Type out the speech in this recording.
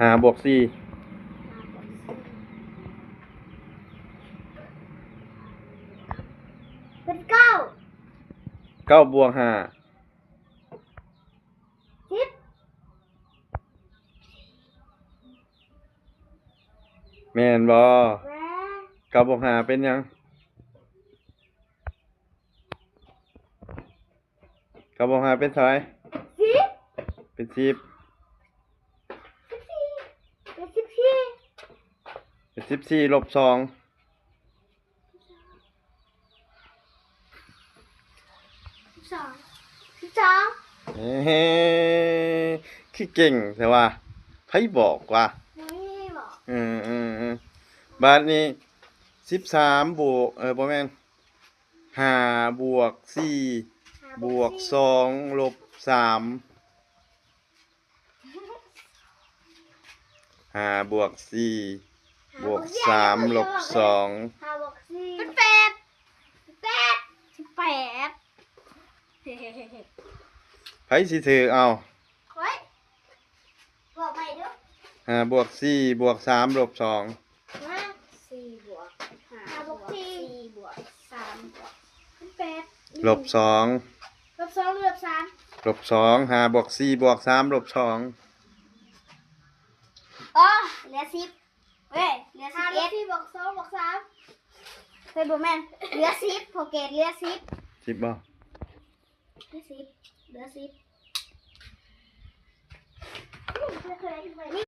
ຫ້າບວກສີ່ ເປັນເກົ້າ ເກົ້າບວກຫ້າ ສິບ ແມ່ນບໍ່? ແມ່ນ. ເກົ້າບວກຫ້າເປັນຫຍັງ? ເກົ້າບວກຫ້າເປັນເທົ່າໃດ? ສິບ ເປັນສິບ ສິບສີ່ ເປັນສິບສີ່ ເປັນສິບສີ່ລົບສອງ ສິບສອງ ສິບສອງ ເອີ ຄືເກັ່ງແທ້ວ່າ ໃຜບອກວ່າ? ບໍ່ມີບອກ ເອີ ເອີ ເອີ ບາດນີ້ ສິບສາມບວກ ເອີ ບໍ່ແມ່ນ ຫ້າບວກສີ່ ຫ້າບວກສີ່ ບວກສອງລົບສາມ ຫ້າບວກສີ່ ຫ້າບວກສາມລົບສອງ ຫ້າບວກສີ່ ເປັນແປດ ເປັນແປດ ເປັນແປດ ໃຜຊິຖືກເອົາ? ຂ້ອຍ ບອກໃໝ່ເດີ້ ຫ້າບວກສີ່ບວກສາມລົບສອງ ຮະ ສີ່ບວກ ຫ້າ ຫ້າບວກສີ່ ບວກສີ່ບວກສາມບວກ ເປັນແປດ ລົບສອງ ລົບສອງ ຫຼື ລົບສາມ ລົບສອງ ຫ້າບວກສີ່ບວກສາມລົບສອງ ອໍ ເຫຼືອສິບ ເອີຍ ເຫຼືອສິບເອັດ ຫ້າລົບສີ່ບວກສອງບວກສາມ ເອີຍ ບໍ່ແມ່ນ ເຫຼືອສິບ ພໍ່ເກດ ເຫຼືອສິບ ສິບບໍ່? ເຫຼືອສິບ ເຫຼືອສິບ ນີ້